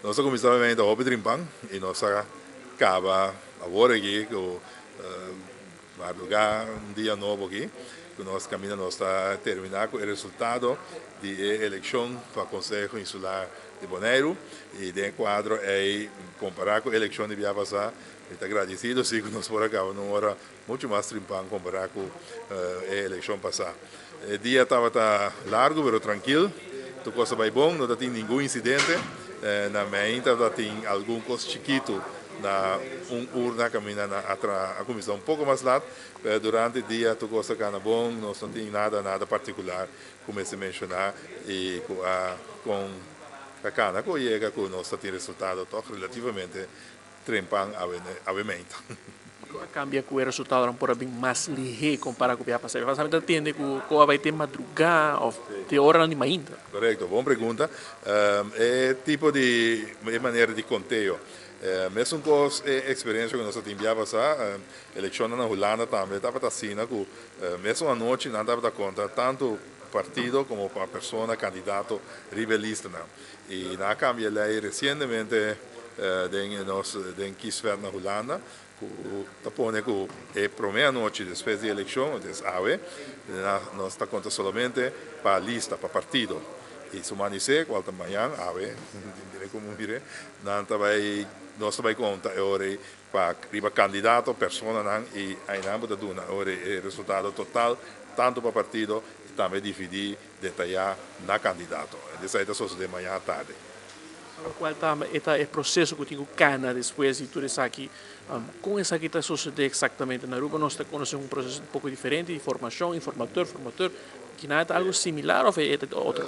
Nos a kuminsá obviamente hopi trimpan i nos a kaba awor aki ku mardugá un dia nobo aki ku nos kaminda nos ta terminá ku e resultado di e elekshon pa Konseho Insular di Boneiru i den e kuadro ei kompará ku e elekshon di bia pasá mi ta gradisido si ku nos por a kaba na un ora muchu mas trimpan kompará ku e elekshon pasá. E dia tabata largu pero trankil, tur kos a bai bon, no ta tin ningun insidente. Na mei tabata tin algun kos chikitu na un urna kaminda nan a traha a kuminsá un poko mas lat, pero durante dia tur kos a kana bon, nos no tin nada nada partikular ku mester menshoná i ku a kon ta kana ku yega ku nos ta tin resultado tòg relativamente Trempan awe meinta. Kiko a kambia ku e resultadonan por a bin mas lihé kompará ku bia pasá? Bia pasá mi ta tende ku ku a bai te madrugá òf te oranan di mainta. Korekto, bon pregunta. E tipo di e manera di konteo. Mesun kos e eksperensia ku nos a tin bia pasá, elekshonnan na Hulanda tambe tabata asina ku mesun anochi nan tabata konta tantu partido komo pa persona kandidato riba e listanan. I nan a kambia e lei resientemente den nos den kieswet na Hulanda ku ta pone ku e promé anochi despues di elekshon, des awe, nos ta konta solamente pa lista, pa partido. I su manisé, kual ta mañan, awe, mira komo mire, nan ta bai, nos ta bai konta e ora ei pa riba kandidato, personanan i einan bo ta duna e ora ei e resultado total tantu pa partido i tambe dividí detayá na kandidato. Esei ta sosodé mañana tardi. Lokual ta e ta e proseso ku tin ku kana despues di tur esaki. Kon esaki ta sosodé eksaktamente? Na Aruba nos ta konosé un proseso un poko diferente di formashon, informateur, formateur. Kina e ta algu similar òf e ta otro?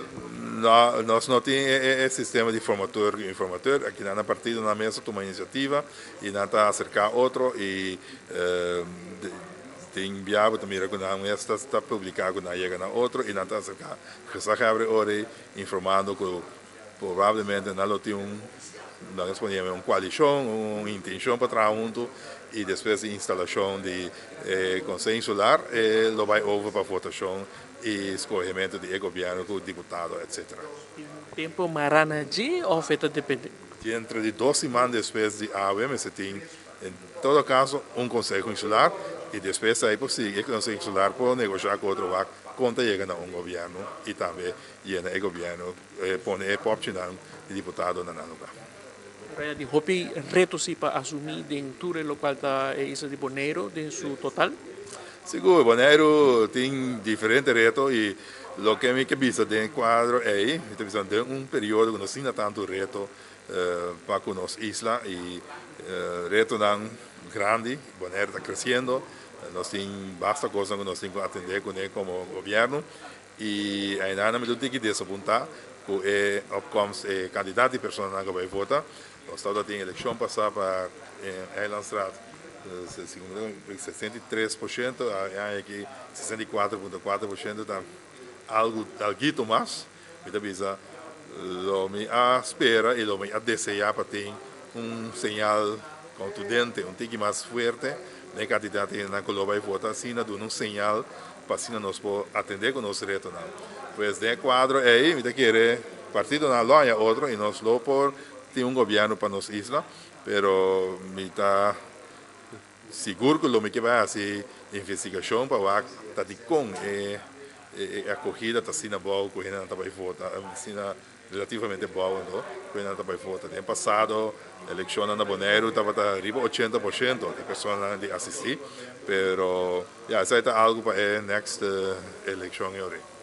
No, nos no tin e sistema di formateur ku informateur. Akinan na partidonan mes ta tuma inisiativa i nan ta aserká otro i Tin bia bo ta mira ku nan mes ta publiká ku nan yega na otro i nan ta aserká gezaghebber ora ei informando ku probablemente nan lo tin un, nan a pone un koalishon, un intenshon pa traha huntu i despues di instalashon di e Konseho Insular e lo bai over pa votashon i skohementu di e gobièrnu ku diputado etsetera. Tin un tempu mará na dje òf e ta depende? Dentro di dos siman despues di awe mester tin En todo caso un Conseho Insular y despues ahí por sigui e Conseho Insular por negocia cu otro wak con ta yega na un gobierno y tambe yena e gobierno pone e popchinan di diputado na nan lugar. Raya tin hopi reto si pa asumi den tur e locual ta e isla di Boneiru den su total. Sigur, Boneiru tin diferente reto y loke mi ke bisa den e cuadro ey, mi ta bisa den un periodo cu nos tin na tanto reto Pa ku nos isla i retonan grandi, Bonaire ta kresiendo, nos tin basta kosnan ku nos tin ku atendé kuné komo gobièrnu i ainda mi ta un tiki desapuntá ku e opkomst, e kantidat di personanan ku bai vota. Nos tabata tin elekshon pasá pa Eilandsraad 63%, e aña aki 64.4% ta algu alguito mas. Mi ta bisa, Lo mi a spera i lo mi a deseá pa tin un señal kontundente, un tiki mas fuerte den e kantidat di hendenan ku lo bai vota, asina duna un señal pa asina nos por atendé ku nos retonan. Pues den e kuadro ei mi ta kere partidonan lo haña otro i nos lo por tin un gobièrnu pa nos isla, pero mi ta sigur ku lo mi ke bai hasi investigashon pa wak ta dikon e E acogida ta asina bou cu hendenan ta bay vota, asina relativamente bou anto cu hendenan ta bay vota. Den pasado eleccionnan na Boneiru tabata riba 80% di personanan di asisti, pero ya esai ta algo pa e next eleccion e ora.